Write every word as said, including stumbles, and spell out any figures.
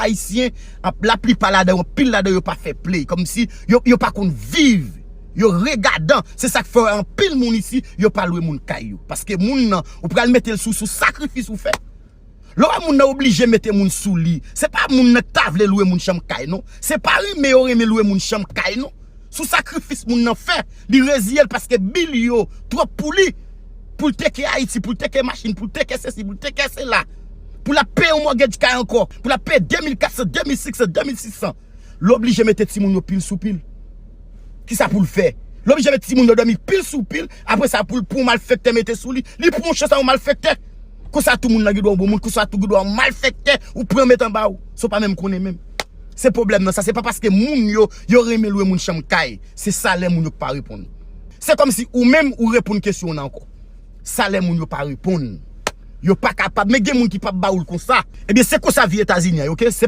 Ayisyen, laplipa ladan yo, anpil ladan yo pa fè play. Kòmsi yo, yo pa konn viv. Yo regadan. Se sa k fè anpil moun isi, yo pa lwe moun kay yo. Paske moun nan, ou pral mete l sou, sou sakrifis ou fè. Lè w wè moun nan oblije mete moun sou li, se pa moun nan k ta vle lwe moun chanm kay non. Se pa renmen yo renmen lwe moun chanm kay non. Sou sakrifis moun nan fè, li reziye l paske bil yo twòp pou li. Pou l teke Ayiti, pou l teke machin, pou l teke sesi, pou l teke sela. Pou l ap peye yon mortgage kay ankò, pou l ap peye de mil kat san, de mil senk san, de mil sis san. L oblije mete timoun yo pil sou pil. Kisa pou l fè? L oblije mete timoun yo dòmi pil sou pil, apre sa pou l pran yon malfektè mete sou li. Li pran yon chans a yon malfektè. Konsa tou moun nan gen dwa yon bon moun, konsa tou gen dwa yon malfektè ou pran met anba w. Sa w pa menm konnen menm. Se pwoblèm nan sa, se pa paske moun yo, yo renmen lwe moun chanm kay. Se salè moun yo k pa reponn. Se kòmsi ou menm ou reponn kesyon w nan ankò. Salè moun yo pa reponn. Yo pa kapab, men gen moun ki p ap ba ou l konsa. Ebyen, se konsa vi Etazini an ye, oke? Se pa